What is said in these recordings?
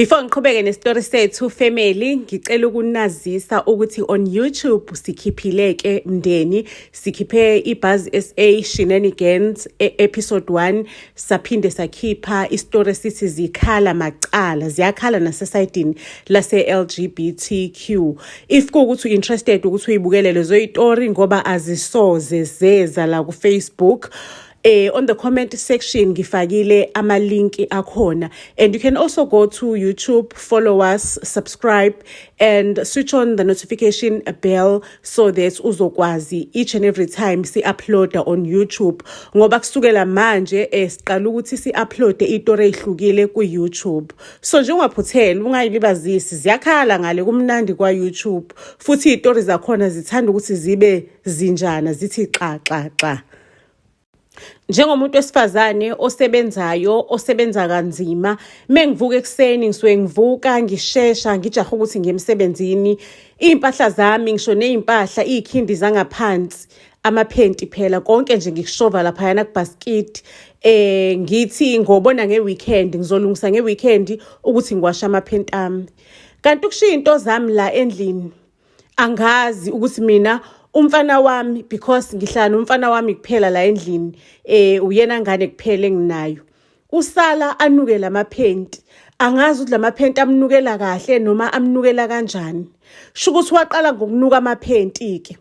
Before ngiqhubeke nesitori sethu, family, ngicela ukunazisa ukuthi on YouTube sikhiphile ke, mndeni, sikhiphe iBuzz SA Shenanigans episode 1, saphinde sakhipha isitori sithi zikhala macala, ziyakhala nasesayidini lase LGBTQ. If kuwukuthi u-interested ukuthi uyibukele lezo yitori, ngoba azisoze zeza la ku Facebook, on the comment section ngifakile ama-link akhona, and you can also go to YouTube, follow us, subscribe and switch on the notification bell so that uzokwazi each and every time si-uploada on YouTube, ngoba kusukela manje siqala ukuthi si-uploade itori ey'hlukile ku-YouTube. So nje ungaphutheli, ungayilibazisi, ziyakhala ngale, kumnandi kwa-YouTube, futhi iy'tori zakhona zithanda ukuthi zibe zinjana, zithi xa xa xa. Njengomuntu wesifazane osebenzayo, osebenza kanzima, mengivuka ekuseni ngisuke ngivuka ngishesha, ngijaha ukuthi ngiye emsebenzini. Iy'mpahla zami, ngisho ney'mpahla, iy'khindi zangaphansi, amaphenti phela, konke nje ngikushova laphayana kubhaskidi, ngithi ngobona nge-weekend, ngizolungisa nge-weekend ukuthi ngiwashe amaphenti ami. Kanti ukushiya into zami la endlini, angazi ukuthi mina umfana wami, because ngihlala nomfana wami kuphela la endlini, uyena ngane kuphela enginayo, usala anuke lamaphenti. Angazi ukuthi lamaphenti amnukela kahle noma amnukela kanjani. Sho ukuthi waqala ngokunuka amaphenti ke.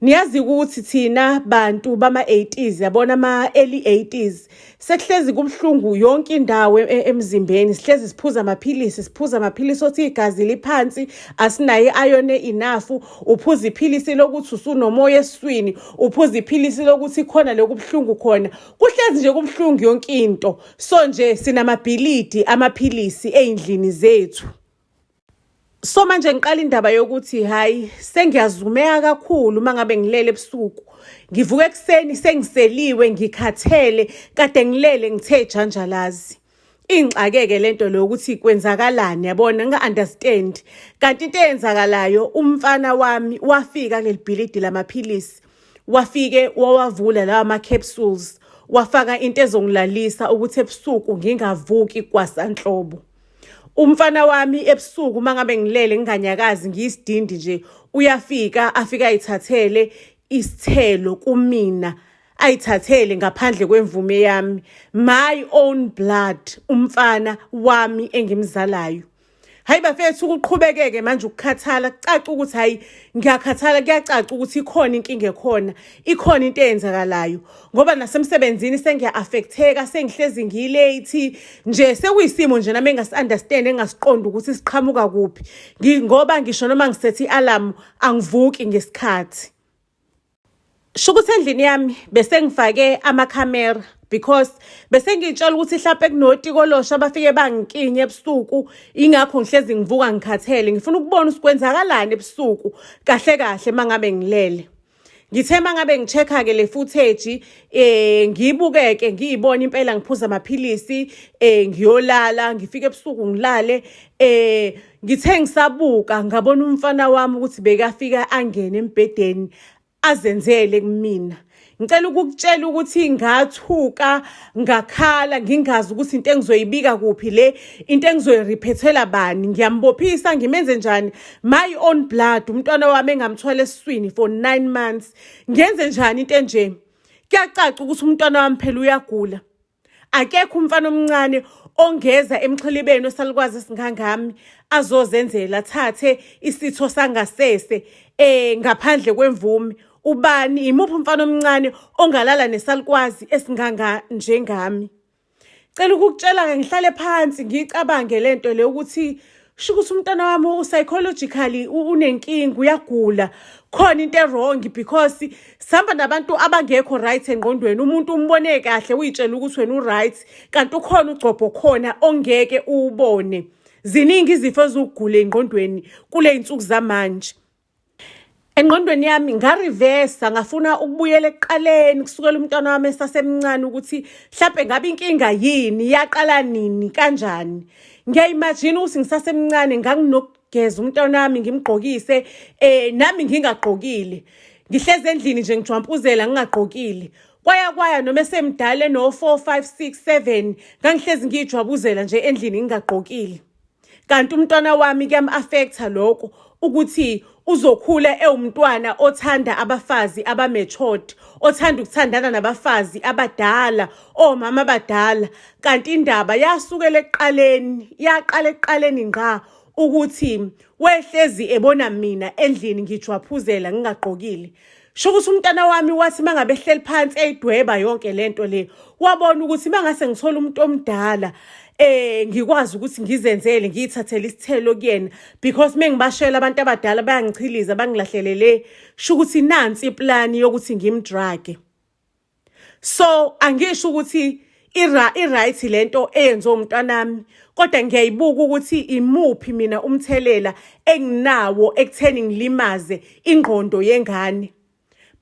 Niyazi ukuthi thina bantu bama-80s, yabona, ama-early 80s, sekuhlezi kubuhlungu yonke indawo emzimbeni, sihlezi siphuza amaphilisi, siphuza amaphilisi othi igazi liphansi, asinayo i-iron enough. Uphuza iphilisi lokuthi usunomoya esiswini, uphuza iphilisi lokuthi khona lokubuhlungu khona, kuhlezi nje kubuhlungu yonke into. So nje sinamabhilidi amaphilisi ey'ndlini zethu. So manje ngiqala indaba yokuthi hayi, sengiyazumeka kakhulu uma ngabe ngilele ebusuku. Ngivuka ekuseni sengiseliwe, ngikhathele, kade ngilele ngithe janjalazi. Ingixakeke lento lo ukuthi kwenzakalani, yabona, nginga-understand. Kanti into eyenzakalayo, umfana wami wafika kuleli bhilidi lamaphilisi, wafike wawavula lawa ma-capsules, wafaka into ezongilalisa ukuthi ebusuku ngingavuki kwasanhlobo. Umfana wami ebusuku uma ngabe ngilele nginganyakazi, ngiyisidindi nje, uyafika, afike ayithathele isithelo kumina, ayithathele ngaphandle kwemvume yami. My own blood, umfana wami engimzalayo. Hayi bafethu, kuqhubekeke manje ukukhathala, kucaca ukuthi hayi, ngiyakhathala, kuyacaca ukuthi ikhona inkinga ekhona, ikhona into eyenzakalayo, ngoba nasemsebenzini sengiya-affecteka, sengihlezi ngiyi-late nje, sekuyisimo nje nami engasi-understand, engasiqondi ukuthi siqhamuka kuphi, ngoba ngisho noma ngisethe i-alarm angivuki ngesikhathi. Sho ukuthi endlini yami bese ngifake amakhamera, because bese ngitshela ukuthi mhlawumbe kunotikolosho abafike bangikinye ebusuku, ingakho ngihlezi ngivuka ngikhathele, ngifuna ukubona ukuthi kwenzakalani ebusuku kahle kahle mangabe ngilele. Ngithe mangabe ngi-check-a ke le footage, ngiyibukeke, ngiyibona impela ngiphuza amaphilisi, ngiyolala, ngifike ebusuku ngilale. Ngithe ngisabuka, ngabona umfana wami ukuthi bekafika angene embhedeni azenzele kumina. Ngicela ukukutshela ukuthi ngathuka, ngakhala, ngingazi ukuthi into engizoyibika kuphi le into, engizoyireportela bani, ngiyambophisa, ngimenze njani? My own blood, umntwana wami engamthwala esiswini for 9 months, ngenze njani into enje? Kuyacaca ukuthi umntwana wami phela uyagula. Akekho umfana omncane ongeza emxhilibeni osalukwazi esingangami azozenzela, athathe isitho sangasese ngaphandle kwemvume. Ubani, imuphi umfana omncane ongalala nesalukwazi esinganga njengami? Cela ukukutshela-ke, ngihlale phansi ngiyicabange lento le ukuthi sho ukuthi umntwana wami u-psychologically unenkinga, uyagula, khona into e-wrong, because sihamba nabantu abangekho right engqondweni. Umuntu umbone kahle, uyitshela ukuthi wena u-right, kanti ukhona ugcobho khona ongeke uwubone. Ziningi izifo ezukugula engqondweni kule y'nsuku zamanje. Engqondweni yami nga-reversa, ngafuna ukubuyela ekuqaleni, kusukela umntwana wami esasemncane, ukuthi mhlampe ngabe inkinga yini, yaqala nini, kanjani. Ngiya-imagine ukuthi ngisasemncane nganginokugeza umntwana wami, ngimgqokise, nami ngingagqokile, ngihlezi endlini nje ngijwampuzela ngingagqokile. Kwaya kwaya noma esemdala eno 4, 5, 6, 7, ngangihlezi ngiyijwabuzela nje endlini ngingagqokile. Kanti umntwana wami kuyam-affecta lokho ukuthi uzokhula ewumntwana othanda abafazi aba-matured, othanda ukuthandana nabafazi abadala, omama abadala. Kanti indaba yasukela ekuqaleni, yaqala ekuqaleni ngqa ukuthi wehlezi ebona mina endlini ngijwaphuzela ngingagqokile. Sho ukuthi umntana wami wathi mangabe ehleli phansi eyidweba yonke lento le, wabona ukuthi mangase ngithola umuntu omdala ngikwazi ukuthi ngizenzele, ngiyithathele isithelo kuyena, because mengibashela abantu abadala bayangichiliza, bangilahlele le. Sho ukuthi nansi iplani yokuthi ngimdrage. So angisho ukuthi i-right lento eyenziwe umntwanami, kodwa ngiyayibuka ukuthi imuphi mina umthelela enginawo ekutheni ngilimaze ingqondo yengane,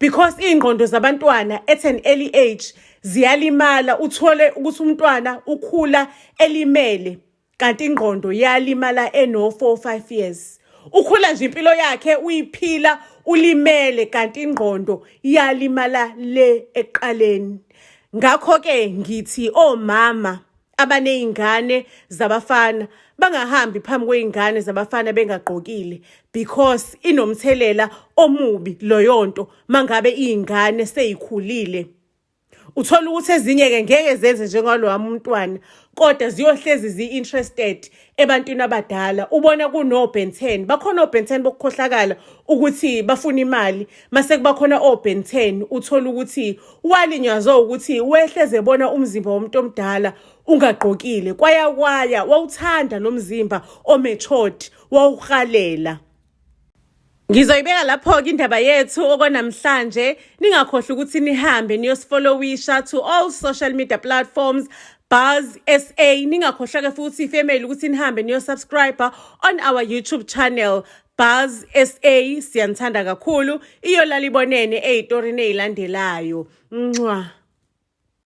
because iy'ngqondo zabantwana at an early age ziyalimala. Uthole ukuthi umntwana ukhula elimele, kanti ingqondo yalimala eno 4 5 years. Ukhula nje impilo yakhe uyiphila ulimele, kanti ingqondo yalimala le ekuqaleni. Ngakho-ke ngithi omama abaney'ngane zabafana bangahambi phambi kwey'ngane zabafana bengagqokile, because inomthelela omubi loyonto mangabe iy'ngane seyikhulile. Uthola ukuthi ezinye-ke ngeke zenze njengalowami umntwana, kodwa ziyohlezi zi-interested ebantwini abadala. Ubona kuno-Ben 10, bakhona o-Ben 10 bokukhohlakala ukuthi bafuna imali. Mase kuba khona o-Ben 10, uthola ukuthi walinyazwe ukuthi wehleze ebona umzimba womuntu omdala ungagqokile, kwaya kwaya wawuthanda lo mzimba o-matured, wawuhalela. Ngizoyibeka lapho-ke indaba yethu okwanamhlanje. Ningakhohlwa ukuthi nihambe niyosifollowisha to all social media platforms, Buzz SA. Ningakhohlwa-ke futhi, family, ukuthi nihambe niyosubscribe on our YouTube channel, Buzz SA. Siyanithanda kakhulu. Iyolala ibonene ey'torini ey'landelayo. Mwah.